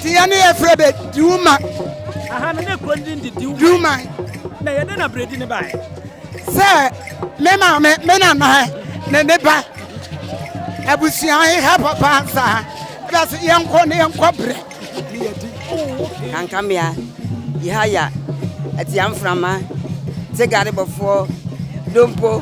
Nti yɛne yɛfrɛ bɛ Diwuma. Aha no ne kuro no din de Diwuma. Diwuma. Na yɛde na Bredi ne baeɛ. Sɛ me maame, me nana ne ne ba abusua heha papa saa bɛ sɛ yɛnkɔ ne yɛnkɔ brɛ ne yɛdi. Kankamea, Yehaya, Atia Mframa, Tegare Bɔfoɔ, Dompo.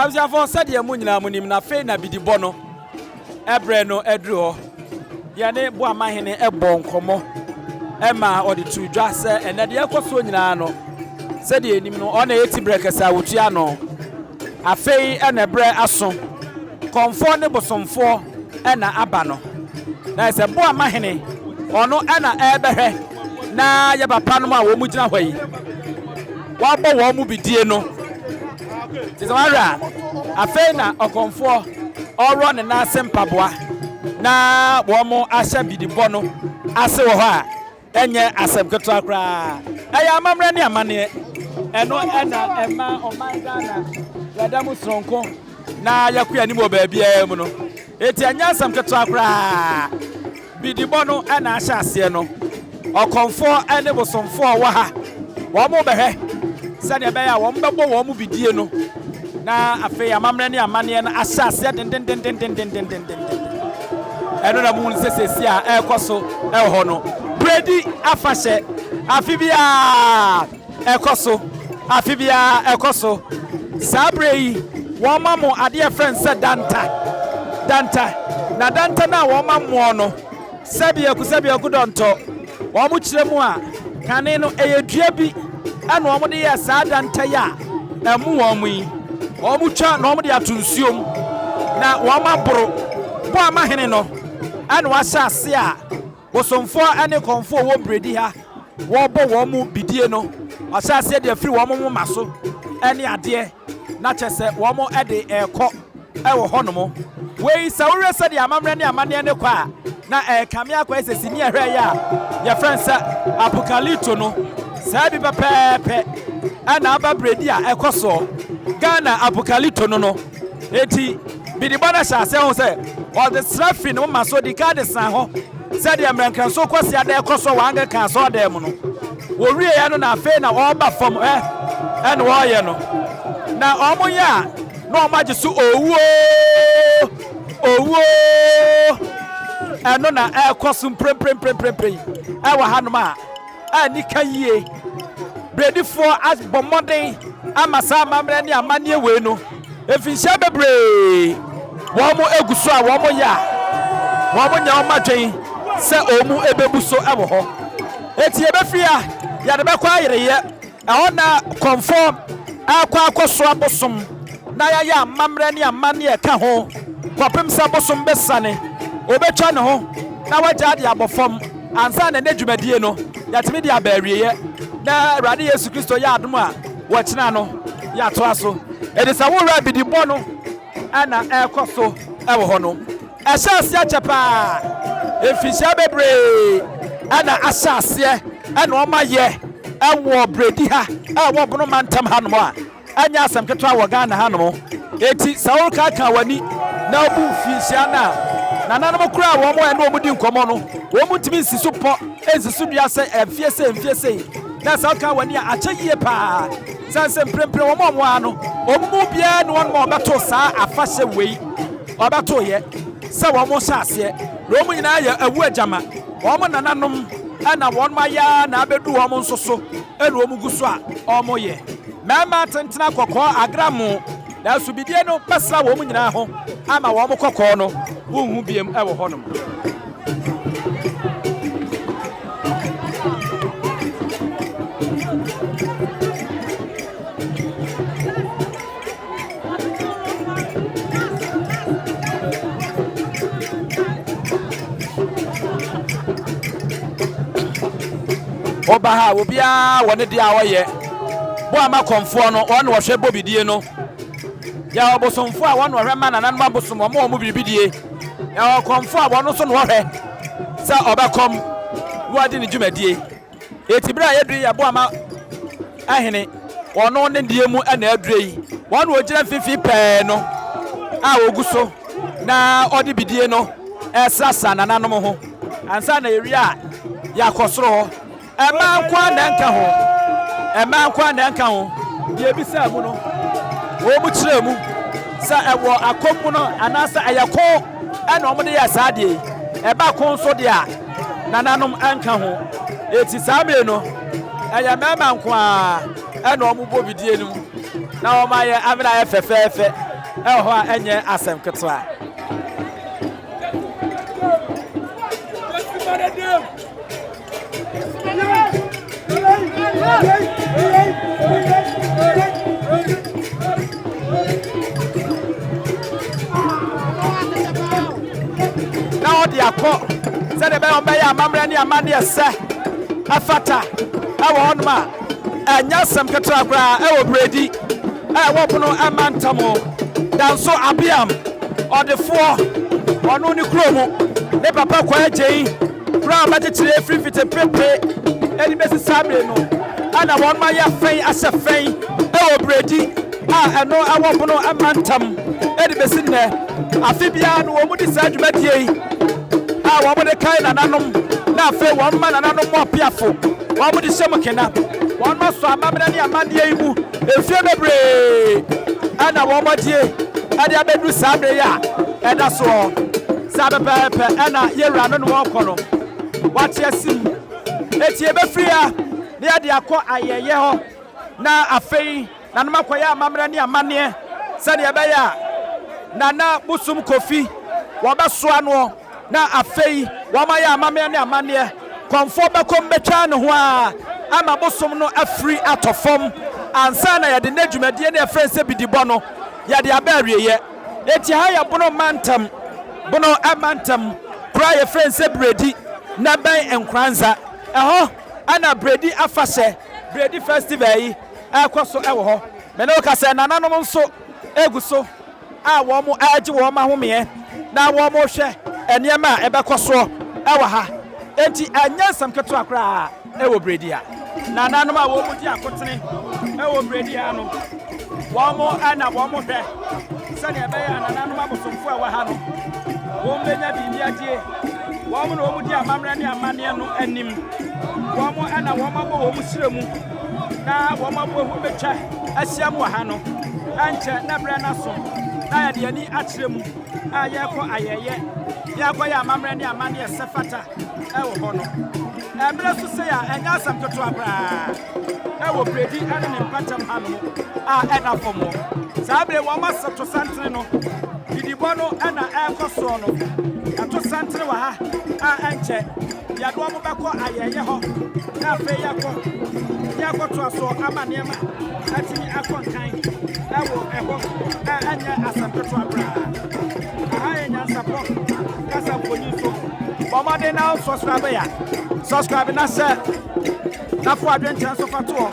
Abusuafoɔ, sɛdeɛ mo nyinaa monim no, afei na bidibɔ no ɛberɛ no aduru hɔ. Yɛne Boamahene bɔɔ nkɔmmɔ ma ɔde too dwa sɛ ɛnɛ deɛ ɛkɔ soɔ nyinaa no, sɛdeɛ yɛnim no, ɔno na ɛyɛ tiberɛ kɛse a wɔtua ano. Afei na ɛberɛ aso, kɔmfoɔ ne bosomfoɔ na aba no. Na ɛsɛ Boamahene, ɔno na ɛrebɛhwɛ na yɛ papa nom a wɔn gyina hɔ yi, wɔabɔ wɔn mu bidie no. Nti sɛ wahwɛ a, afei na ɔkɔmfoɔ ɔreworɔ ne nan ase mpaboa na wɔn ahyɛ bidibɔ no ase wɔ hɔ a, ɛnyɛ asɛm ketewa koraa. Ɛyɛ amammerɛ ne amanneɛ. Ɛno na ɛma ɔman Ghana yɛda mu soronko na yɛkɔ anim wɔ baabiara mu no. Enti ɛnyɛ asɛm ketewa koraa. Bidibɔ no na ahyɛ aseɛ no. Ɔkɔmfoɔ ne bosomfoɔ a wɔwɔ ha, wɔrebɛhwɛ sɛdeɛ ɛbɛyɛ a wɔbɛbɔ wɔn mu bidie no, na afei amammerɛ ne amanneɛ no ahyɛ aseɛ dendendendendendendenden. Ɛno na muhu sɛ seesei a ɛrekɔ so wɔ hɔ no. Bredi afahyɛ afe biara. Ɛkɔ so. Afe biara ɛkɔ so. Saa berɛ yi, wɔma mo adeɛ a yɛfrɛ no sɛ danta. Danta. Na danta no a wɔma moɔ no, sɛbiaku sɛbiaku dɔntɔ, wɔkyerɛ mu a, kane no ɛyɛ dua bi ɛna wɔde yɛɛ saa danta yi a ɛmo wɔn yi. Wɔtwa na wɔde ato nsuo mu na wɔaboro. Boamahene no ɛna wahyɛ aseɛ a Bosomfoɔ ne kɔmfoɔ a wɔwɔ Bredi ha wɔrebɔ wɔn mu bidie no, wɔahyɛ aseɛ de afiri wɔn moma so ne adeɛ, na kyerɛ sɛ wɔn de rekɔ wɔ hɔnom. Wei, sɛ wohwɛ sɛdeɛ amammerɛ ne amanneɛ no kɔ a, na ɛrekame akɔyɛ sɛ sini a ɛhwɛeɛ a yɛfrɛ no sɛ Apokalipto no, saa bi pɛpɛɛpɛ ɛna aba Bredi a ɛkɔ soɔ, Ghana Apokalipto no no. Enti, bidibɔ no hyɛ aseɛ ho sɛ ɔde sra firi ne moma so di kan de sra ho sɛdeɛ mmerɛnkɛnso Kwasiada ɛkɔ so wɔ Anglican asɔredan mu no. Wɔwieɛ no na afei na wɔreba fam ɛ ɛna wɔreyɛ no. Na wɔyɛ a na wɔagye so owuo owuo. Ɛno na ɛrekɔ so mpremprempremprem ɛwɔ hanom a anika yie. Bredifoɔ abɔ mmɔden ama saa amammerɛ ne amanneɛ wei no mfinhyia bebree wɔn agu so a wɔn yɛ a wɔn nyɛ wɔn adwen sɛ wɔn ɛbɛbu so wɔ hɔ. Eti yɛbɛfiri ha yɛde bɛkɔ ayereyɛ ɛhɔ na kɔmfoɔ akɔ akɔsoa bosom na yɛayɛ amammerɛ ne amanneɛ ɛka ho kɔpem sɛ bosom bɛsane ɔbɛtwa ne ho na wagya de abɔ fam ansa na ɛnɛ dwumadie no yɛatumi de aba awieɛ na Awurade Yesu Kristo yɛ adom a wɔkyena no yɛatoa so. Ɛde sɛ wo werɛ bidibɔ no na ɛrekɔ so wɔ hɔ no, ɛhyɛ aseɛ kyɛ paa. Mfinhyia bebree ɛna ahyɛ aseɛ ɛna ɔma yɛ ɛwɔ Bredi ha ɛwɔ Bono mantam hanom a ɛnyɛ asɛm ketewa wɔ Ghana hanom. Eti sɛ worekaakaa w'ani na wobu mfinhyia no a, nananom koraa a wɔn a ɛne wɔn di nkɔmmɔ no, wɔn ntumi nsi so pɔ nsi so dua sɛ mfie sei mfie sei. Na sɛ wokaa w'ani a, akyɛ yie paa. Sane sɛ mprempren wɔn a wɔwɔ ha no, wɔn mu biara nni hɔnom a ɔbɛto saa afahyɛ wei, ɔbɛtoeɛ sɛ wɔn hyɛ aseɛ. Na wɔn nyinaa yɛ awu agyama. Wɔn nananom na wɔn ayɛ ara na abɛdu wɔn nso so na wɔn gu so a wɔyɛ. Mmarima atentene akɔkɔɔ agramo, nanso bidie no bɛsra wɔn nyinaa ho ama wɔn kɔkɔɔ no wonhu biom wɔ hɔnom. Woba ha a, obiara wɔ ne deɛ a ɔyɛ. Boama kɔmfoɔ no, wɔn na wɔhwɛ bɔ bidie no. Yɛwɔ bosomfoɔ a wɔn na wɔhwɛ ma nananom abosom, wɔn wɔn biribi die. Yɛwɔ kɔmfoɔ a wɔn nso na wɔhwɛ sɛ ɔbɛkɔm na wɔadi ne dwumadie. Eti berɛ a yɛduru yi yɛ Boama hene, wɔn ne deɛ mu na aduro yi. Wɔn na wɔgyina mfimfini pɛɛ no a wɔgu so na ɔde bidie no resrasra nananom ho. Ansa na yɛwie a, yɛakɔ soro hɔ. Mmaa nko ara na ɛnka ho. Mmaa nko ara na ɛnka ho. Deɛ ebisaa mu no, wɔn kyerɛɛ mu sɛ ɛwɔ akɔm mu no anaasɛ ɛyɛ ko ɛna wɔn de yɛ saa adeɛ yi. Ɛba ko nso deɛ a, nananom ɛnka ho. Eti saa mmere no, ɛyɛ mmarima nko ara ɛna wɔn bɔ bidie no mu na wɔn ayɛ amena ayɛ fɛfɛɛfɛ ɛwɔ hɔ a ɛnyɛ asɛm ketewa. Na ɔde akɔ sɛdeɛ ɛbɛyɛ wɔbɛyɛ amammerɛ ne amanneɛ sɛ ɛfata ɛwɔ hɔnom a ɛnyɛ asɛm ketewa koraa ɛwɔ berɛdi a ɛwɔ pono ɛma ntam danso abeam ɔdefoɔ ɔno ne kuro mu ne papa kɔ agyei Kuro a wɔbɛkyekyere afiri mfitiprepre de bɛsi saa bere no na wɔn ayɛ fɛn ahyɛ fɛn wɔ Bredi a ɛno wɔ Bono mantam de bɛsi nnɛ. Afe biara no wɔn di saa dwumadie yi a wɔn de kae nananom na afei wɔn ma nananom mu apiafo wɔn de hyɛ mu kena. Wɔn asɔ amammerɛ ne amanneɛ yi mu mfie bebree na wɔn adie de abɛduru saa bere yi a ɛda soɔ. Saa pɛpɛɛpɛ na yɛn Wura no ne wɔn kɔ no, wate ase mu. Enti yɛbɛfiri ha na yɛde akɔ ayɛyɛ hɔ, na afei nanom akɔyɛ amammerɛ ne amanneɛ sɛdeɛ ɛbɛyɛ a Nana Bosom Kofi wɔbɛsoa noɔ, na afei wɔayɛ amammerɛ ne amanneɛ. Kɔmfoɔ bɛkɔ mu bɛtwa ne ho ara ama bosom no afiri atɔ fam ansa na yɛde nnɛ dwumadie no a yɛfrɛ no sɛ bidibɔ no yɛde aba awieeɛ. Enti ha yɛ Bono mantam, Bono mantam kuro a yɛfrɛ no sɛ Bredi na ɛbɛn Nkoranza. Ɛhɔ na Bredi afahyɛ, Bredi festival yi ɛrekɔ so wɔ hɔ. Me ne wo ka sɛ nananom nso gu so a wɔregye wɔn ahomeɛ na wɔrehwɛ nneɛma a ɛbɛkɔ soɔ wɔ ha. Enti ɛnyɛ nsɛm ketewa koraa. Wɔ Bredi a nananom a wɔdi akotene wɔ Bredi ha no, wɔn na wɔhwɛ sɛdeɛ ɛbɛyɛ a nananom abosomfoɔ a ɛwɔ ha no, wɔbɛnya biribi adie. Wɔn na wɔdi amammerɛ ne amanneɛ no anim. Wɔn na wɔabɔ wɔn srɛ mu na wɔabɔ ho bɛtwa ahyiam wɔ ha no. Ɛnkyɛ na berɛ no aso na yɛde ani akyerɛ mu a yɛrekɔ ayɛyɛ, yɛrekɔyɛ amammerɛ ne amanneɛ sɛ fata wɔ hɔ no. Ɛberɛ so sei a, ɛnyɛ asɛm ketewa koraa wɔ Bredi ne ne mpɔtam hanom a ɛda fam hɔ. Saa berɛ yi wɔn ato santene no, didibɔ no na ɛrekɔ soɔ no. Yɛato santene wɔ ha a ɛnkyɛ yɛde wɔn bɛkɔ ayɛyɛ hɔ na afei yɛakɔ yɛakɔtoa soɔ ama nneɛma atumi akɔ nkan wɔ ɛhɔ a ɛnyɛ asɛm ketewa koraa. Aha yɛ nyansapɔ kasa mfonyin so. Bɔ mmɔden na subscribe ya. Subscribe na hyɛ na fo adwenkyerɛ nso fa toɔ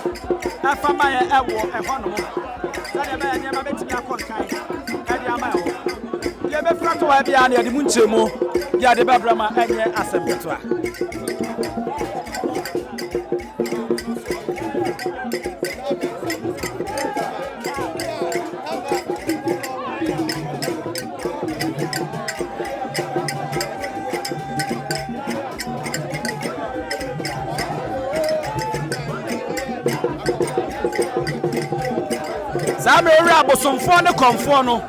ɛfa ma yɛ ɛwɔ ɛhɔ nom sɛdeɛ ɛbɛyɛ nneɛma bɛtumi akɔ nkan ɛde ama ɛhɔ. Deɛ ɛbɛfira to hɔ biara no yɛde mu nkyerɛmu yɛde bɛbrɛ ma ɛnyɛ asɛm ketewa. Saa mmerɛ owura abosomfoɔ ne kɔmfoɔ no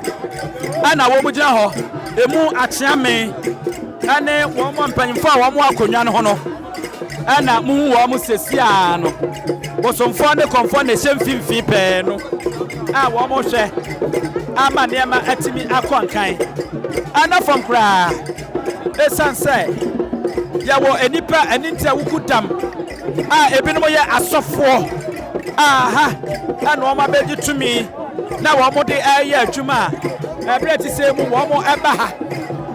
ɛna wɔn gyina hɔ emu akyeame ɛne wɔn mpanyinfoɔ a wɔn akonnwa no ho no ɛna muhu wɔn sesiaa no, bosomfoɔ ne kɔmfoɔ na ɛhyɛ mfimfini pɛɛ no a wɔhwɛ ama nneɛma atumi akɔ nkan. Ɛna fam koraa, ɛsiane sɛ yɛwɔ nnipa ɛne nti a woku dam a ebinom yɛ asɔfoɔ a ha ɛna wɔn abɛgye tumi na wɔn de ɛreyɛ adwuma a ɛberɛ te sɛ mu wɔn ɛba ha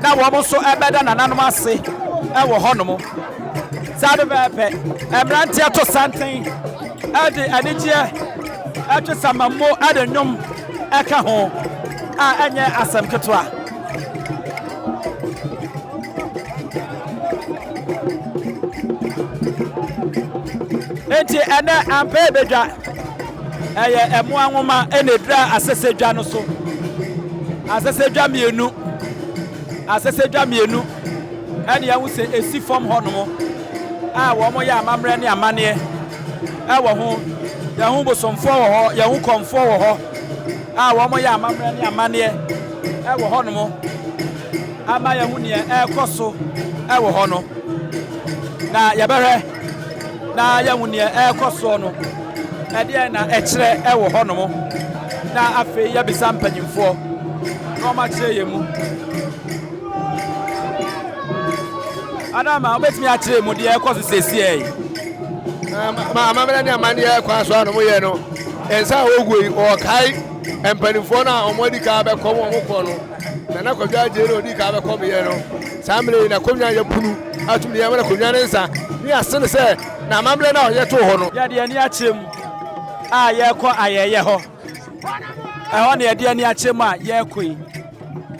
na wɔn nso ɛbɛda nananom ase ɛwɔ hɔnom. Saa pɛpɛɛpɛ. Mmeranteɛ to santen de anigyeɛ twe samammo de nnwom ka ho a ɛnyɛ asɛm ketewa. Enti ɛnɛ ampa ebedwa ɛyɛ ɛmoa nwoma ɛna edura asɛsɛdwa no so. Asɛsɛdwa mmienu, asɛsɛdwa mmienu ɛna yɛn ho sɛ esi fam hɔ nom a wɔn yɛ amammerɛ ne amanneɛ ɛwɔ ho. Yɛn ho bosomfoɔ wɔ hɔ, yɛn ho kɔmfoɔ wɔ hɔ a wɔn yɛ amammerɛ ne amanneɛ ɛwɔ hɔ nom. ama yɛahu nea ɛrekɔ so wɔ hɔ no, na yɛbɛhwɛ na yɛahu nea ɛrekɔ soɔ no, ɛdeɛn na ɛkyerɛ wɔ hɔnom, na afei yɛabisa mpanyimfoɔ na wɔakyerɛ yɛn mu. Adama, wobɛtumi akyerɛ mu deɛ ɛrekɔ so seesei yi? Amammerɛ ne amanneɛ kwan so a na wɔyɛ no, nsa a wɔguo yi, wɔkae mpanimfoɔ no a wɔn adi kan bɛkɔ wɔn kɔ no. Nana Kwadwo Agyei na ɔdii kan bɛkɔ meyɛ no. Saa mmerɛ yi n'akonnwa yɛ punu atum ne yɛma no akonnwa ne nsa ne ase no sɛ n'amammerɛ no a ɔyɛ too hɔ no. Yɛde ani akyerɛ mu a yɛrekɔ ayɛyɛ hɔ. Ɛhɔ na yɛde ani akyerɛ mu a yɛrekɔ yi.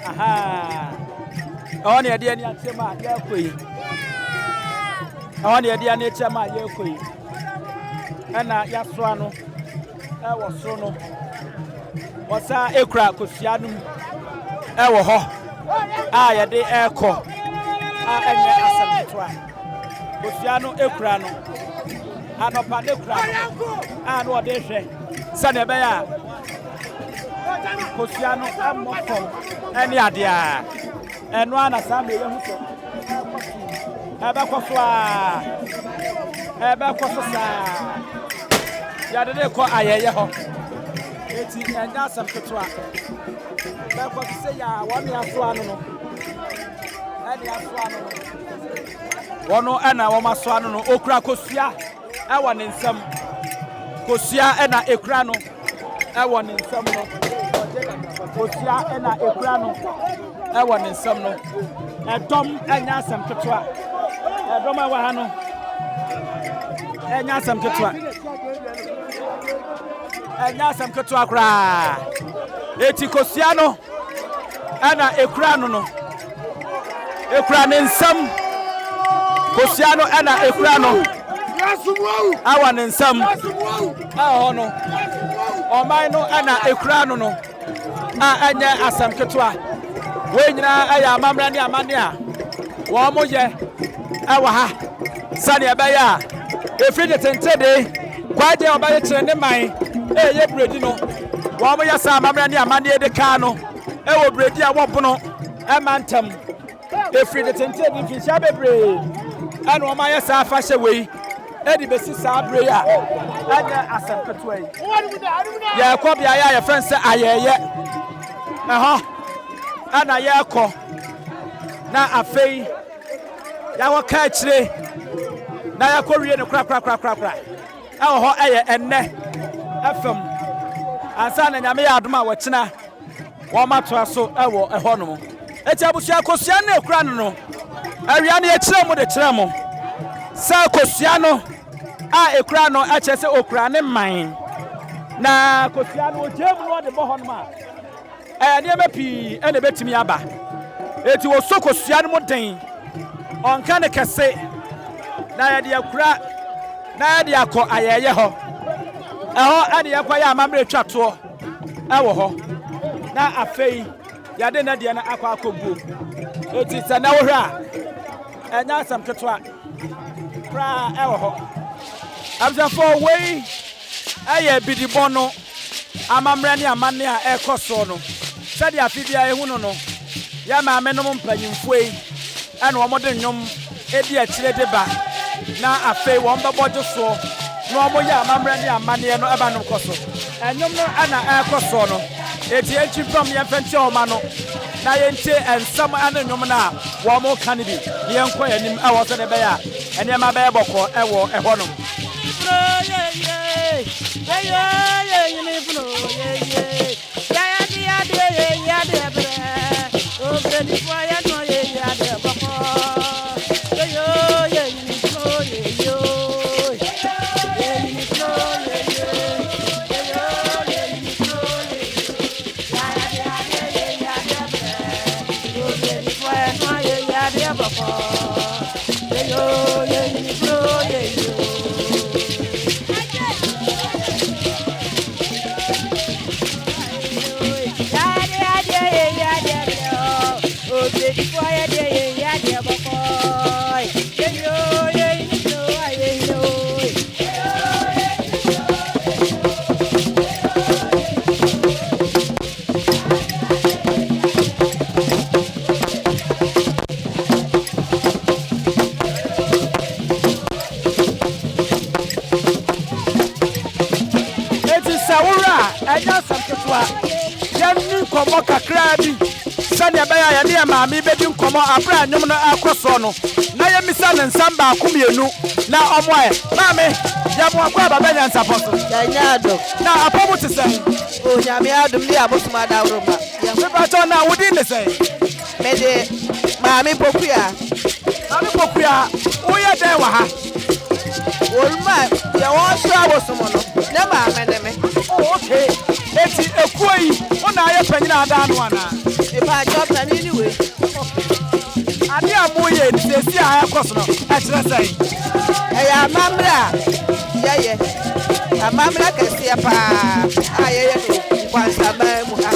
Aha. Ɛhɔ na yɛde ani akyerɛ mu a yɛrekɔ yi. Ɛhɔ na yɛde ani akyerɛ mu a yɛrekɔ yi. Ɛna yɛasoa no. Wɔ soro no, wɔsan kura kosua no mu wɔ hɔ a yɛde rekɔ a ɛnyɛ asɛm ketewa. Kosua no kura no anɔpa ne kura no a na wɔde hwɛ sɛdeɛ ɛbɛyɛ a kosua no mmɔ fam ne adeɛ a ɛno ara na saa mmerɛ yɛhu sɛ ɛbɛkɔ so a ɛbɛkɔ so saa yɛde ne kɔ ayɛyɛ hɔ eti ɛnyɛ asɛm ketewa bɛkɔ so sɛ yɛ a wɔn ne asoa no no ɛne asoa no no wɔn ɛna wɔn asoa no no okura kosua ɛwɔ ne nsam kosua ɛna ekura no ɛwɔ ne nsam no kosua ɛna ekura no ɛwɔ ne nsam no ɛdɔm ɛnyɛ asɛm ketewa ɛdɔm ɛwɔ ha no ɛnyɛ asɛm ketewa ɛnyɛ asɛm ketewa koraa eti kosua no ɛna ekura no no ekura ne nsam kosua no ɛna ekura no ɛwɔ ne nsam ɛwɔ hɔ no ɔman no ɛna ekura no no a ɛnyɛ asɛm ketewa wei nyinaa ɛyɛ amammerɛ ne amanne a wɔn yɛ ɛwɔ ha sɛdeɛ ɛbɛyɛ a efiri tete ntede kwaagye a ɔbɛyɛ kyerɛ ne man ɛyɛ buredi no wɔn yɛ saa amammerɛ ne amanneɛ de kaa no ɛwɔ buredi a wɔbono ɛma ntɛm Ɛfiri tete nteɛ de mfinhyia bebree ɛna wɔn ayɛ saa afahyɛ wei ɛde bɛsi saa bere yi a ɛnyɛ asɛm ketewa yi. Yɛrekɔ beaeɛ a yɛfrɛ no sɛ ayɛyɛ ɛhɔ ɛna yɛrekɔ na afei yɛakɔka akyire na yɛakɔ wie no korakorakorakora ɛwɔ hɔ ɛyɛ ɛnnɛ ɛfam ansa na Nyame yɛ adom a wɔkyena Wɔatoa so wɔ ɛhɔnom. Enti abusua kosua no ekura no no, awia no yɛkyerɛ mu de kyerɛ mo sɛ kosua no a ekura no kyerɛ sɛ okura ne man. Na kosua no ogyaa mu na ɔde bɔ hɔnom a, ɛyɛ nneɛma pii na ebetumi aba. Enti wɔsɔ kosua no mu den, ɔnka no kɛse, na yɛde akura na yɛde akɔ ayɛyɛ hɔ. Ɛhɔ ɛne yɛkɔyɛ amammerɛ twa toɔ. wɔ hɔ na afei yɛde ne deɛ no akɔ akɔguo. Eti sɛ na wohwɛ a, ɛnyɛ asɛm ketewa koraa ɛwɔ hɔ. Abusuafoɔ wei ɛyɛ bidibɔ no amammerɛ ne amanne a ɛrekɔ soɔ no. Sɛdeɛ afe biara yɛhu no no, yɛn maamenom mpanyimfoɔ yi ɛna wɔde nnwom di akyire de ba, na afei wɔbɛbɔ gye soɔ na wɔyɛ amammerɛ ne amanneɛ no ɛma no kɔ so. Nnwom no na ɛrekɔ soɔ no, enti yɛntwi mfam na yɛmfa ntie wɔn ano na yɛntie nsɛm ne nnwom no a wɔreka no bi na yɛnkɔ yɛn anim wɔ sɛdeɛ ɛbɛyɛ a nneɛma bɛyɛ bɔkɔɔ wɔ ɛhɔnom. Owura, ɛnyɛ asɛm ketewa. Yɛnni nkɔmmɔ kakraa bi sɛnea ɛbɛyɛ a yɛne yɛn maame yi bɛdi nkɔmmɔ bere a nnwom no rekɔ soɔ no, na yɛmmisa no nsɛm baako mmienu na ɔmmoa yɛn. Maame, yɛ mo akwaaba bɛ nyansapɔ so. Yɛnyɛ adom. Na apɔ mu te sɛn? O Nyame adom ne abosom adaworoma. Mepakyɛw, na wo din ne sɛn? Me de, Maame Pokuya. Maame Pokuya, woyɛ dɛn wɔ ha? Wɔn a deɛ wɔresra abosom no, ne maame ne me. Oh, okay. Eti ekuo yi, wo na ayɛ panyin a ada ano anaa? Mepaakyɛw, panin ne wei. Okay. Adeɛ a moyɛ yi, seesei a ɛrekɔ so no, ɛkyerɛ sɛn? Ɛyɛ amammerɛ a yɛyɛ. Amammerɛ kɛseɛ paa a yɛyɛ no Nkwantaman mu ha.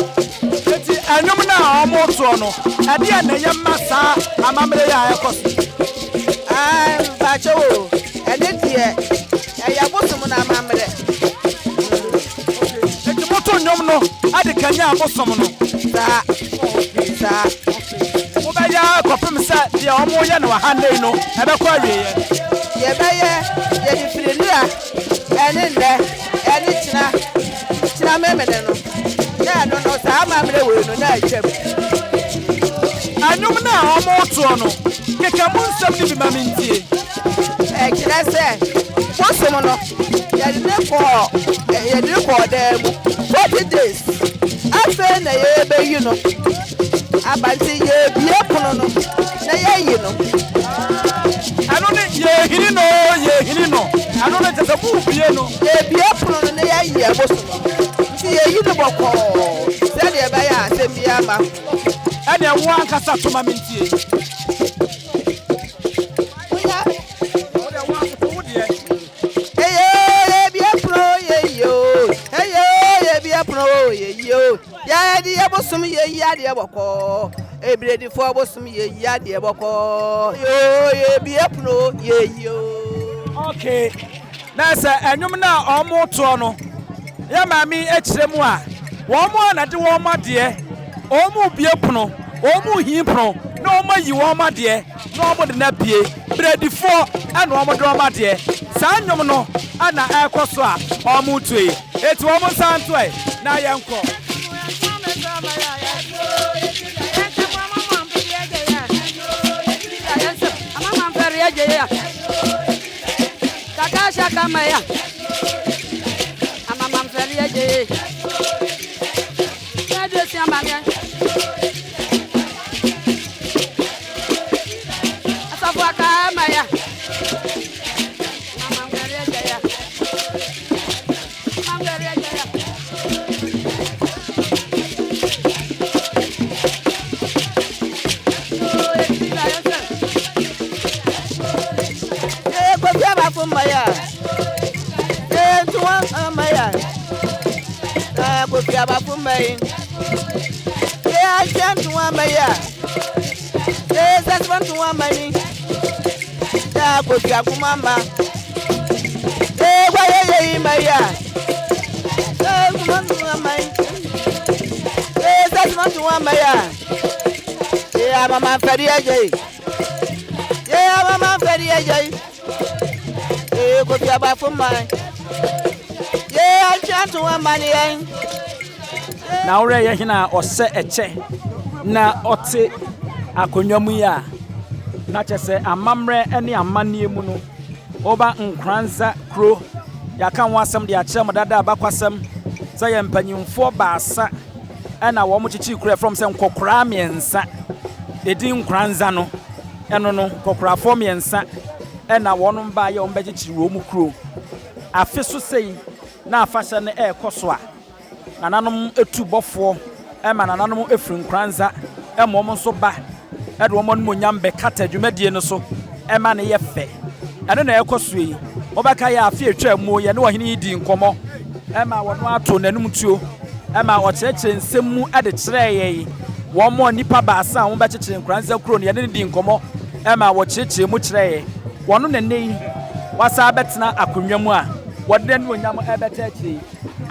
Enti nnwom no a wɔtoɔ no, ɛdeɛn na ɛyɛ ma saa amammerɛ yi a ɛrekɔ so yi? Ae, mpakyɛw o, ɛno deɛ, ɛyɛ abosom no amammerɛ. Okay, enti moto nnwom no de kanyan abosom no? Saa, saa. Okay, mobɛyɛ ara kɔpem sɛ deɛ wɔreyɛ no wɔ ha nnɛ yi no, ɛbɛkɔ awieɛ? Yɛbɛyɛ, yɛde firi nnora ɛne nnɛ ɛne kyena. Kyena memene no, na ɛno no, saa amammerɛ wei no, na atwam. Nnwom no a wɔretoɔ no, keka mu nsɛm no bi ma mentie. Ɛkyerɛ sɛ, bosom no, yɛde no kɔɔ, yɛde no kɔɔ dan mu 40 days. Afei na yɛrebɛyi no aba, nti yɛrebue pono no na yɛayi no. Ɛno ne yɛhini no, yɛhini no. Ɛno no kyerɛ sɛ morebue no. Yɛbue pono no na yɛayi ɛbosom no, nti yɛyi no bɔkɔɔ sɛdeɛ ɛbɛyɛ a asɛm biara mma ho. Ɛnneɛ wo ankasa to ma mentie. Wo deɛ wo ankasa wo deɛ. Eyoo yɛbue pono yɛyi o, eyoo yɛbue pono yɛyi o, yɛde yɛ bosom yɛyi adeɛ bɔkɔɔ, ebiredifoɔ bosom yɛyi adeɛ bɔkɔɔ, eyoo yɛbue pono yɛyi o. Okay. Na sɛ nnwom no a wɔtoɔ no, yɛ maame yi kyerɛ mu a, wɔn a na de wɔn adeɛ, wɔrebue pono, wɔrehi pono, na wɔayi wɔn adeɛ, na wɔde no abue. Brɛdifoɔ na wɔde wɔn adeɛ. Saa nnwom no na ɛrekɔ so a wɔreto yi. Enti wɔn nsa nto ɛ na yɛnkɔ. Na worɛ yɛ hene a ɔsɛ ɛkyɛ na ɔte akonnwa mu yi a, na kyɛ sɛ amammerɛ ne amanneɛ mu no, woba Nkoranza kuro, yɛaka ho asɛm de akyerɛ mo dada abakwasɛm sɛ yɛ mpanyimfoɔ baasa ɛna wɔn kyekyere kuro ɛfrɛ sɛ nkɔkoraa mmiɛnsa. Edin Nkoranza no, ɛno no, nkɔkorafoɔ mmiɛnsa ɛna wɔn baayɛ wɔn bɛkyekyere wɔn kuro. Afe so sei na afahyɛ no ɛrekɔ so a, Nananom tu bɔfoɔ ma nananom firi Nkoranza ma wɔn nso ba de wɔn animuonyam bɛkata dwumadie no so ma no yɛ fɛ. Ɛno na ɛrekɔ soɔ yi. Mobɛkae a afe a ɛtwaa mu yɛne ɔhene yi dii nkɔmmɔ ma ɔno ara too n'anom tuo ma ɔkyerɛkyerɛɛ nsɛm mu de kyerɛɛ yɛn. Wɔn nnipa baasa a wɔbɛkyekyere Nkoranza kuro no, yɛne no dii nkɔmmɔ ma wɔkyerɛkyerɛɛ mu kyerɛɛ yɛn. Wɔno na nnɛ yi wasan abɛtena akonnwa mu a wɔde n'animuonyam rebɛta akyire yi.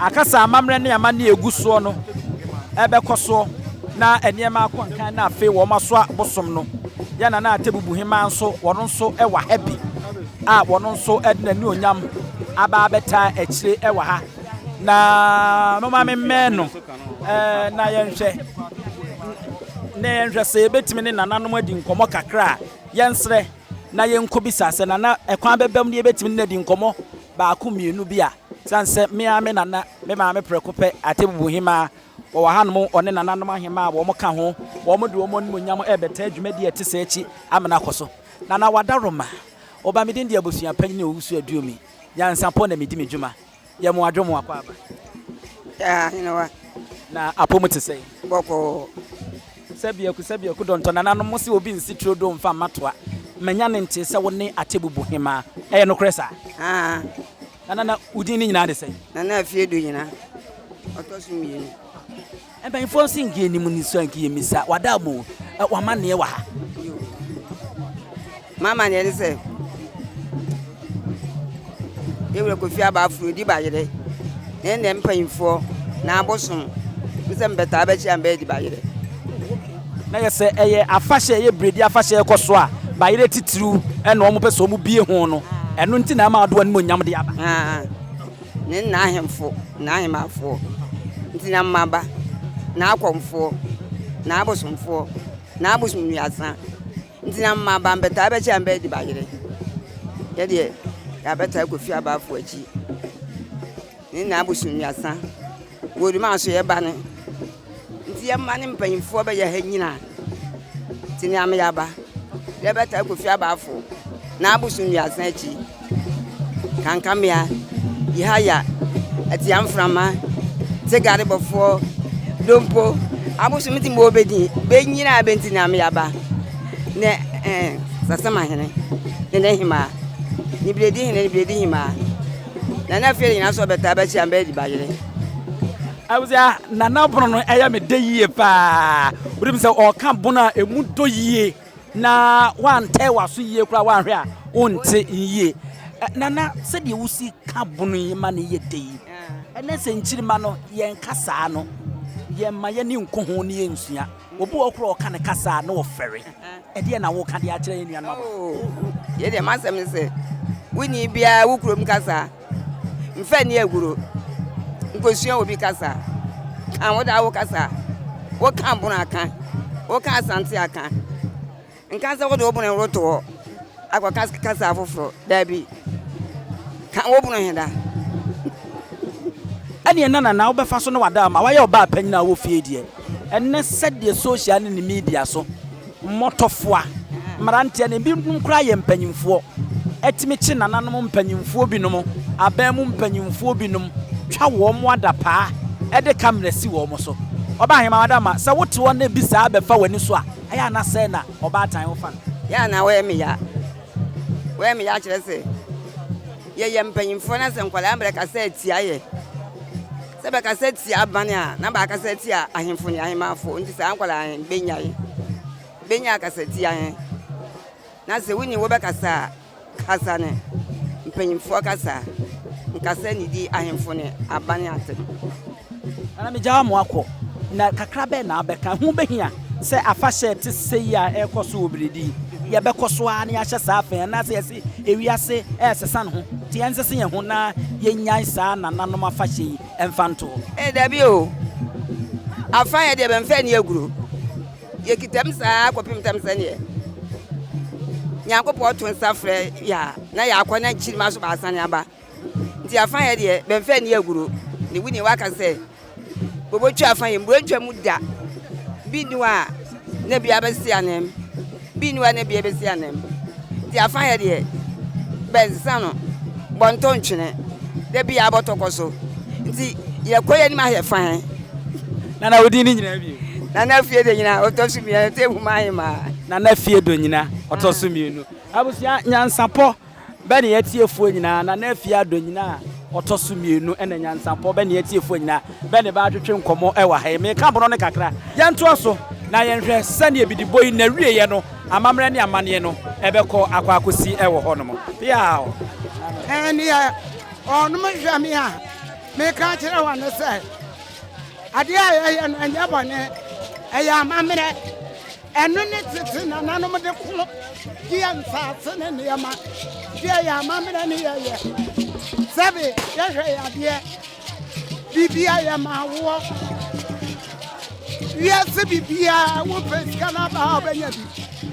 Aka sɛ amammerɛ ne amanneɛ a ɛgu soɔ no bɛkɔ soɔ na nneɛma akɔ nkan na afei wɔn asoa bosom no. Yɛn Nana Atebubu Hemaa nso, wɔn nso wɔ ha bi a wɔn nso de n'anuonyam aba abɛtaa akyire wɔ ha. Na moma me mmɛn no na yɛnhwɛ na yɛnhwɛ sɛ yɛbɛtumi ne nananom adi nkɔmmɔ kakra a, yɛnsrɛ na yɛnkɔbisa sɛ nana ɛkwan bɛbam ne yɛbɛtumi ne no adi nkɔmmɔ baako mmienu bi a, sane sɛ me ara me nana, me maame prɛko pɛ, Atebubu Hemaa, wɔwɔ hanom, ɔne nananom ahemaa a wɔka ho, wɔn de wɔn animuonyam rebɛtaa dwumadi a ɛte saa akyi amena akɔ so. Nana Wadaroma, ɔba me din de abusua panyin Owusu Aduomi, Nyansapɔ na medi me dwuma. Yɛ mo adwo mo akwaaba. Yaa ahenewa. Na apɔ mu te sɛn? Bɔkɔɔ. Sɛ biako sɛ biako dɔntɔ nananom mo se obi nsi turodoo mfa mma toa. Manya ne ntee sɛ wo ne Atebubu hemaa. Ɛyɛ nokorɛ saa? Haa. Nana na wo din ne nyinaa de sɛn? Nana Afiedu Nyina, ɔtɔ so mmienu. Mpanyinfoɔ nso nka anim ni so a nka yɛmmisa. Wada mo o, w'amanneɛ wɔ ha. M'amanneɛ ne sɛ, Yɛwura Kofi Abaforo di bayerɛ ne ne mpanyinfoɔ na abosom ne sɛ mbɛtaa bɛkyi a mbɛyɛ di bayerɛ. Na yɛ sɛ ɛyɛ afahyɛ ɛyɛ biredi afahyɛ ɛkɔ so a bayerɛ titiriw ɛna wɔn pɛ sɛ wɔn bie ho no ɛno nti na ama ɔde wɔn animuonyam de aba. Haa. Ne n'ahemfo, n'ahemmafoɔ, nti na mmaba, n'akɔmfoɔ, n'abosomfoɔ, n'abosomnuasa, nti na mmaba mbɛtaa bɛkyɛ a mbɛyɛ di bayerɛ. Yɛdeɛ yɛabɛtaa Kofi Abaafoɔ akyi ne n'abosomnuasa, wɔduma so yɛba no. Nti yɛmma ne mpanyimfoɔ bɛyɛ ha nyina nti ne ame aba yɛbɛtaa Kofi Abaafo n'abosom nnuasa akyi Kankamea, Yehaya, Atia Mframa, Tegare Bɔfoɔ, Dompo, abosom nti ma wɔbɛdi bɛnyina bɛ nti ne ame aba ne eh, Sasamahene ne ne hemaa ne Biredi hene ne Biredi hemaa na na afei nyina so ɔbɛtaa bɛkyi ambɛyɛ di bayere. Abusua, Nana bono no ɛyɛ me dɛ yie paa. Wonim sɛ ɔka bono a ɛmu dɔ yie na woantɛe w'aso yie koraa woanhwɛ a wonte yie. Nana, sɛdeɛ wosi ka bono yi ma no yɛ dɛ yi, ɛnɛ sɛ nkyirimma no yɛn kasaa no yɛmma yɛni nko ho ne yɛnsua. Obi wɔ hɔ koraa ɔka ne kasa a na ɔfɛre. Ɛdeɛn na woka de akyerɛ yɛn nuanom abɔfra? Oh, yɛ deɛ m'asɛm ne sɛ, wonni biara wo kurom kasa. Mfa nni aguro. Nkosua obi kasa. Ka wo daa wo kasa. Woka bono aka. Woka asante aka. Nka sɛ wode wo bono roto hɔ akɔka kasa afoforɔ. Daabi. Ka wo bono he da. Ɛneɛ na Nana wobɛfa so ne wada ama wayɛ ɔbaa panyin a ɔwɔ fie deɛ ɛnɛ sɛdeɛ social ne ne media so mmɔtɔfoa, mmeranteɛ ne ebinom koraa yɛ mpanyimfoɔ tumi kye nananom mpanyimfoɔ binom, aban mu mpanyimfoɔ binom twa wɔn adapaa de kamera si wɔn so. Ɔbaahemaa Adama, sɛ wote hɔ na ebi saa bɛfa w'ani so a, ɛyɛ a na sɛn na ɔbaatan wo fa no? Yɛ a na wɔyɛ me ya. Wɔyɛ me ya kyerɛ sɛ yɛyɛ mpanyimfoɔ na sɛ nkwadaa bɛkasa atia yɛ. Sɛ bɛkasa tia aban a, na bɛakasa atia ahemfo ne ahemmaafo, nti saa nkwadaa he benyae, benya akasatia he. Na sɛ wone wo bɛkasa a, kasa ne mpanyimfoɔ kasa, nkasa nnidi ahemfo ne aban atem. Nana megyaa mo akɔ, na kakra bɛn na abɛka? Ɛho bɛhia sɛ afahyɛ a ɛte sɛi a ɛrekɔ so wɔ Biredi yi, yɛbɛkɔ so ara na yɛahyɛ saa fã yi, anaasɛ yɛse ewiase resesa ne ho, nti yɛnsese yɛn ho na yɛnnyae saa nananom afahyɛ yi mfa nto hɔ? Ee, dabi o. Afa yɛ deɛ bɛmfa nni aguro. Yɛkita mu saa kɔpem tam sɛdeɛ Nyankopɔn to nsa frɛ yɛ a, na yɛakɔ na nkyirimma so baasane aba. Nti afa yɛ deɛ bɛmfa nni aguro. Ne wuni waka sɛ bobotwa afa yɛ mbura ntwa mu da. Bi nni hɔ a na bi abɛsi anam. Bi nni hɔ a na bi abɛsi anam. Nti afa yɛ deɛ bɛnsesa no bɔntɔ ntwene da bi abɔtɔ kɔ so. Nti yɛkɔ yɛ anim ahwɛ fa he. Nana wo din ne nyinaa bio. Nana Fie Donyina ɔtɔ so mmienu ɔtɔ ehuma ahemaa. Nana Fie Donyina ɔtɔ so mmienu. Abusua nyansapɔ Bɛ ne atiefoɔ nyinaa, Nana Afie Adonyina a ɔtɔ so mmienu ɛna Nyansampɔ bɛ ne atiefoɔ nyinaa bɛ ne bɛ atwetwe nkɔmmɔ ɛwɔ ha yi. Meka bono no kakra. Yɛntoa so na yɛnhwɛ sɛdeɛ bidibɔ yi n'awieɛ no amammerɛ ne amanneɛ no ɛbɛkɔ akɔ akɔsi ɛwɔ hɔ nom. Peaw! Ɛnneɛ wɔnom hwɛ me a, meka kyerɛ wɔn sɛ, adeɛ a yɛyɛ no ɛnyɛ bɔne, ɛyɛ amammerɛ. Ɛno ne tete nananom de ko gyeɛ nsaase ne nneɛma deɛ yɛ amammerɛ ne yɛyɛ. Sɛbe yɛhwɛ yadeɛ. Biribiara yɛ ma awoɔ. Wiase biribiara wopɛ sika no aba a wobɛnya bi.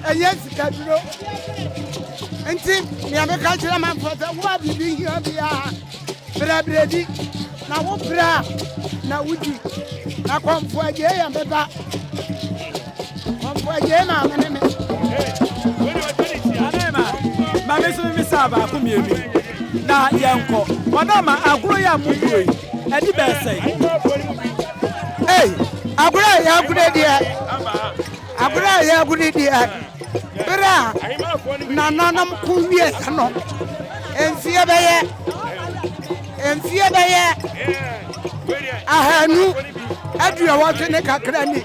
Ɛnyɛ sikaduro. Nti nea meka kyerɛ manfoɔ sɛ wo a biribi hia biara brɛbrɛ di na wo brɛ a na wodi. Na kɔmfo agyei yɛ me ba. Kɔmfo agyei maame ne me. Anema, ma me nso memmisa baako mmienu yi na yɛnkɔ. Ɔdɔ ma agorɔ yi a mogorɔ yi, ɛdi bɛyɛ sɛn? Ei, agorɔ a yɛagorɔ deɛ, agorɔ a yɛagorɔ deɛ, berɛ a nananom ko wieɛ no, mfeɛ bɛyɛ, mfeɛ bɛyɛ 280 ne kakra ni.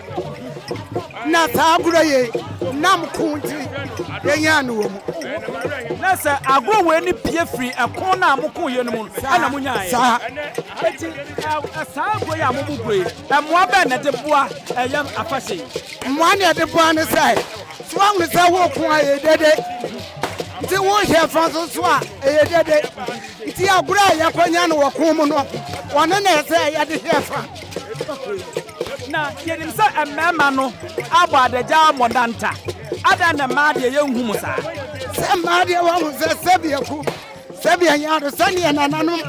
Na saa agorɔ yei nam ko nti yɛnyaa no wɔ mu. Na sɛ agorɔ wei ne pie firi ɛko no a mokoeɛ no mu no ɛna monyaeɛ. Saa. Enti saa agorɔ yi a mobobɔ yi, mmoa bɛn na ɛde boa ɛyɛ afahyɛ yi? Mmoa na ɛde boa ne sɛ, sɛ woahunu sɛ woreko a ɛyɛ dede, nti wohwɛ fa nso so a ɛyɛ dede. Nti agorɔ a yɛkɔnya no wɔ ko mu no, ɔno na ɛsɛ yɛde hwɛ fa. Na yɛnim sɛ mmarima no abɔ adagya abɔ danta. Adɛn na mmaa deɛ yɛnhu mo saa? Sɛ mmaa deɛ wɔahu sɛ sɛbi aku, sɛbi anya ado, sɛdeɛ nananom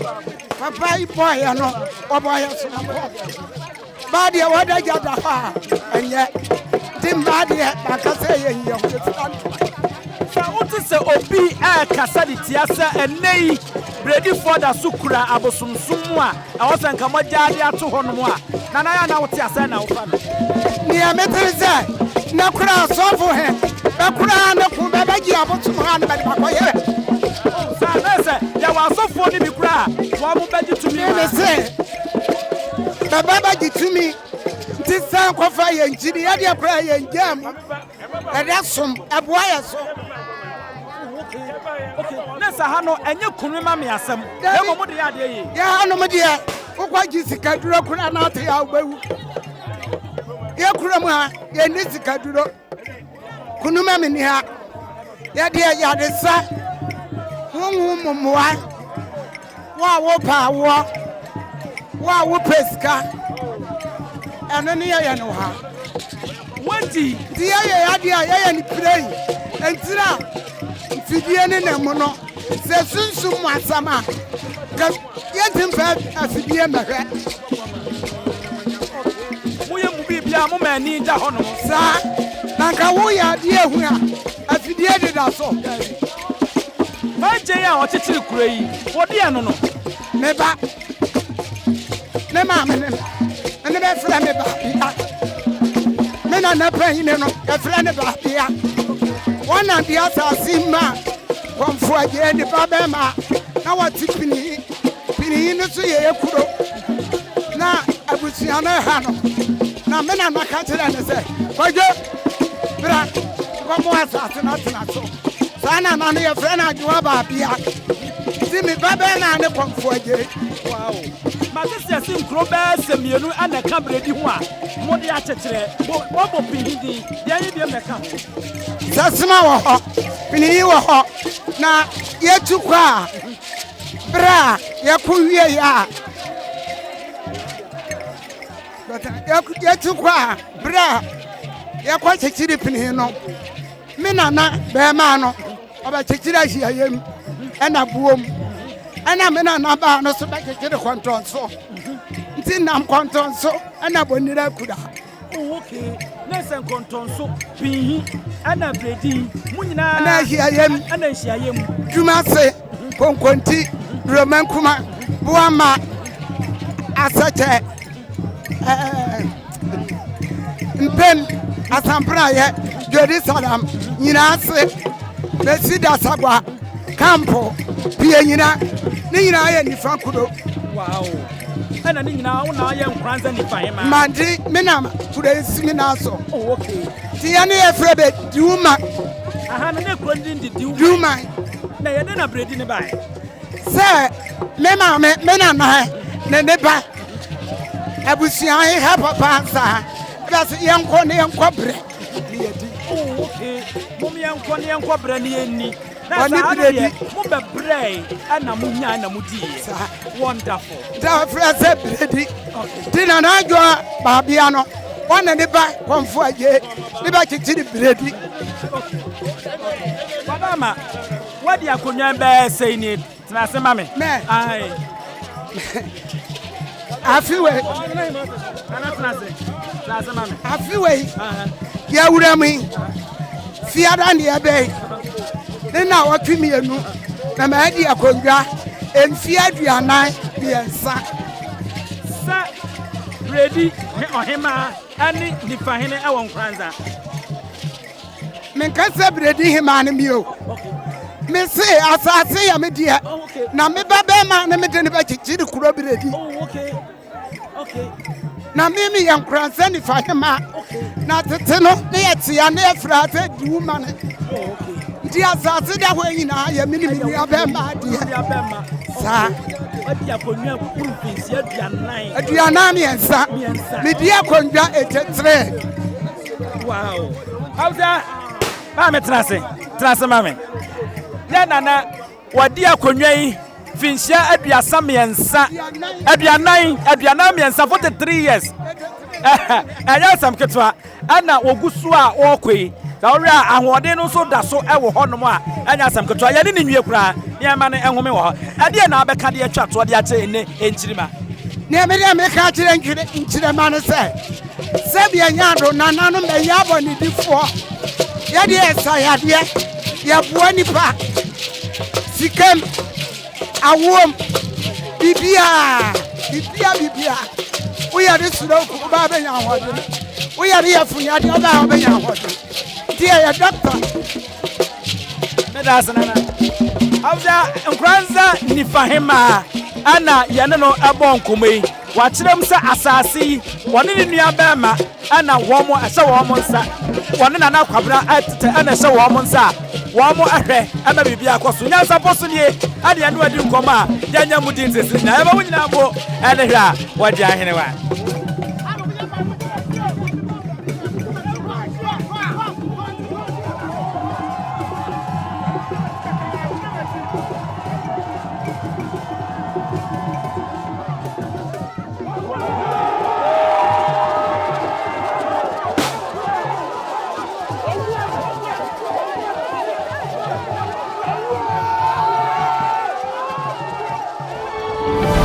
papa yi bɔeɛ no, wɔbɔeɛ sononko. Baa deɛ wɔda gya da hɔ a, ɛnyɛ. Nti mmaa deɛ, manka sɛ yɛnyi yɛn ho, yɛfira ntoma. Sɛ wote sɛ obi rekasa de tia sɛ ɛnnɛ yi Bredifoɔ da so kura abosomsom mu a, Ɛwɔ sɛ nka moagyaa de ato hɔ nom a, na na yɛ a na wote asɛn na wofa no. Nea mete ne sɛ, nnɛ koraa asɔfo he bɛ koraa ne ko bɛ bɛgye abosom ha ne bɛde bakɔyɛ. Oh, saa, na sɛ yɛwɔ asɔfoɔ no bi koraa a, wɔn bɛgye tumi ma. Me se, bɛba bɛgye tumi, nti san kɔfa yɛn gyidi, yɛdeɛ koraa yɛngyaa mu. Ɛdɛ som, ɛboa yɛ so. Ne sɛ ha no ɛnyɛ kunu ma me asɛm na mmom mo de yɛ adeɛ yie. Yɛ hanom deɛ wokɔ gye sikaduro koraa na ate a wobɛwu. Yɛ kurom ha yɛnni sikaduro. Kunu ma me ni ha. Yɛdeɛ yadesa honhom mu mmoa. Wo a wopɛ awoɔ, wo a wopɛ sika, ɛno ne yɛyɛ no ha. Wadi. Nti yɛyɛ adeɛ a yɛyɛ no pirei. Ntira mfidie ne na mu no, sɛ sunsum mu asɛm a, ka yɛnti mfa afidie mmɛhwɛ. Moyɛ mu biribiara mo ma ani da hɔnom. Saa, na nka woyɛ adeɛ ehu a, afidie deda so. M'agya yi a ɔkyekyere kuro yi, wɔde ɛno no. Me ba, me maame ne me, ne bɛfrɛ me baabea. Me nana panyin no, yɛfrɛ no baabea. Wɔn na de asase ma kɔmfo agye ne ba bɛrima na wɔte pini. Pini no so yɛ ekuro. Na abusua no ha no. Na me nana ka kyerɛ no sɛ, Kwadwo, bra nkɔmo asase no atena so. Saa nana no yɛfrɛ no Adwoa Baabea. Nti me ba bɛrima ne Kɔmfo Agyei. Wow. Mate sɛ yɛse nkuro bɛɛ sɛ mmienu na ɛka bredi ho a mode akyekyerɛ. Wɔbɔ Pinhi din, deɛ ɛhe biom na ɛka ho? Sasema wɔ hɔ, Pinhi wɔ hɔ. Na yɛtu kɔ a, berɛ a yɛko wieɛ a, yɛtu kɔ a, berɛ a yɛkɔ kyekyere Pinhi no, Me nana bɛɛmaa no ɔbɛkyekyere ahyiaeɛ mu ɛna buom ɛna me nana baa no so bɛkyekyere kɔntɔnso nti nam kɔntɔnso ɛna bonira kura. Oh, okay. Ne sɛ nkɔntɔnso pinhi ɛna bredi mu nyinaa ɛna ahyiaeɛ mu ɛna nhyiaeɛ mu. Dwumase konkonti romankuma boama asɛkyɛ. Mpem asamprayɛ Jerusalem nyinaa ase besi Dasagua kampo pie nyina ne nyinaa yɛ nifa kuro. Wow. Ɛna ne nyinaa wo na ayɛ nkoranza nifa hema. Mande me na kuro esi me nan so. Oh, okay. Ti yɛ ne yɛ frɛ bɛ Diwuma. Aha no ne kuro ndi ndi Diwuma. Diwuma. Na yɛ de na bredi ne bae. Sɛ me maame me nana ne ne ba abusua he ha papa saa ɛbɛ sɛ yɛnkɔ ne yɛnkɔ brɛ ne yɛdi. Oh, okay. Mom yɛnkɔ ne yɛnkɔ brɛ ne yɛnni. Na Ɔne saa no biredi. deɛ mo bɛbrɛe ɛna mo nyae na mo diiɛ. Saa. Wonderful. Nti ɔfrɛ sɛ biredi. Nti Nana Adwoa baabea no, ɔne ne ba Kɔmfo Agyei ne bɛkyekyere biredi. Okay. Baba ama, woadi akonnwa bɛyɛ sɛn nie? Tena ase ma me. Mɛ. Ae. Afi wei. Nana tena ase. Tena ase ma me. Afi wei. Yɛwura mu yi. Fiada ne ɛbɛyi. Ne na wɔtwe mmienu. Na ma adi akonnwa mfie 43. Sɛ Bredi ɔhemaa ne Nifahene wɔ Nkoranza. Menka sɛ beredi hemaa no bio. Mese asase yɛ me deɛ, na me ba bɛrima ne mede no bɛkyekyere kuro beredi. Na me meyɛ nkoransa nifa hemaa. Na tete no ne yɛtea ne yɛfrɛ sɛ diwu ma ne. Nti asase da hɔ nyinaa yɛ me ne me nua bɛrima deɛ. Saa. 43. Medi akonnwa 83. Wow. Hausa, maame tena ase, tena ase maame. Yɛ nana wɔde akonnwa yi finhyia 33, 40, 43, 43 years. Ɛnyɛ asɛm ketewa. Ɛna wɔgu so a wɔrekɔ yi. Sɛ wohwɛ a ahoɔden no nso da so wɔ hɔnom a ɛnyɛ asɛm ketewa. Yɛne ne nwie koraa nneɛma no nhome wɔ hɔ. Ɛdeɛ na abɛka de atwa toɔ de akyerɛ nnɛ nkyirima? Nea me deɛ meka akyerɛ nkyirima ne sɛ, Sɛdeɛ yɛn ado nananom bɛyɛ abɔnedifoɔ, yɛdeɛ yɛsa yadeɛ, yɛboa nipa, sikam, awoom, biribiara, biribiara, biribiara. Woyare stroke, wobaa bɛnya ahoɔden. Woyare yafunu yadeɛ, wobaa wobɛnya ahoɔden. Nti yɛyɛ dɔkta. Meda ase nana. Hausa Nkoranza Nifahemaa ɛna yɛne no ɛbɔ nkɔmmɔ yi. Wakyerɛ mu sɛ asase yi, wɔne ne nua barima na wɔn ɛhyɛ wɔn nsa, wɔne Nana Kwabena tete na ɛhyɛ wɔn nsa a wɔn hwɛ ma biribiara kɔ so. Nyansapɔ so nie ɛne ɛno adi nkɔmmɔ a yɛanya mu di nsese nyinaa. Yɛma wo nyinaa mpo ɛne hwɛ a wɔagye ahenewa.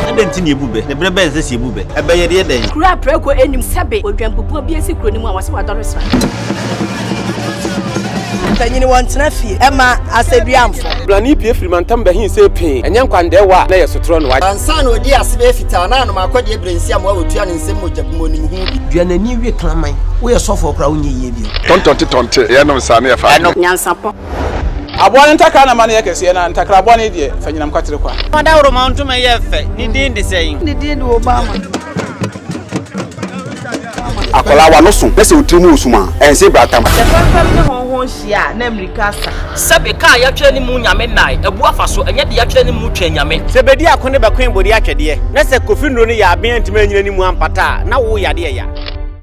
Adɛn nti na yɛbu bɛ? Na berɛ bɛn na ɛsɛ sɛ yɛbu bɛ? Ɛbɛ yɛde yɛ dɛn? Kuro a prako nnim sɛbe odwanbubuo bi asi kuro no mu a wɔse wadɔre sra. Mpanyin wɔntena fie mma asɛduamfo. Blani pue firi mantam bɛhee see pee, ɛnyɛ nkwandɛɛwa a na ɛyɛ sotorɔ no. Ansa na ɔdii ase bɛyɛ fitaa na anom akɔdeɛ berɛ nsi amoa wɔtua ne nsam mogya bi mu ɔnim ho bi. Dua n'ani we kraman. Woyɛ sɔfoɔ koraa wonyɛ yie bio. Tɔntɔnte tɔnte, yɛnom saa na yɛfa adwene. Nyansapɔ. Aboa no ntakra na ma no yɛ kɛseɛ, na ntakra bɔne deɛ, fa nyinam kwatere kwa. Ɔdawuroma ntoma yɛ fɛ, ne din de sɛn? Ne din de Obama. Akwadaa w'ano so na sɛ wo tiri mu wɔ sum a, ɛnse bratam. Sɛ fɛmfɛm ne hɔnhɔn hyia a, na mmirika asa. Sɛbe ka a yɛatwerɛ ne mu Nyame nnae, abu afa so, ɛnyɛ deɛ yɛatwerɛ ne mu Twɛn Nyame. Sɛ bedi ako ne bɛkoe bode atwɛdeɛ, na sɛ Kofi nnuro no yɛ aben antumi anyina ne mu ampata a, na wo yadeɛ ya.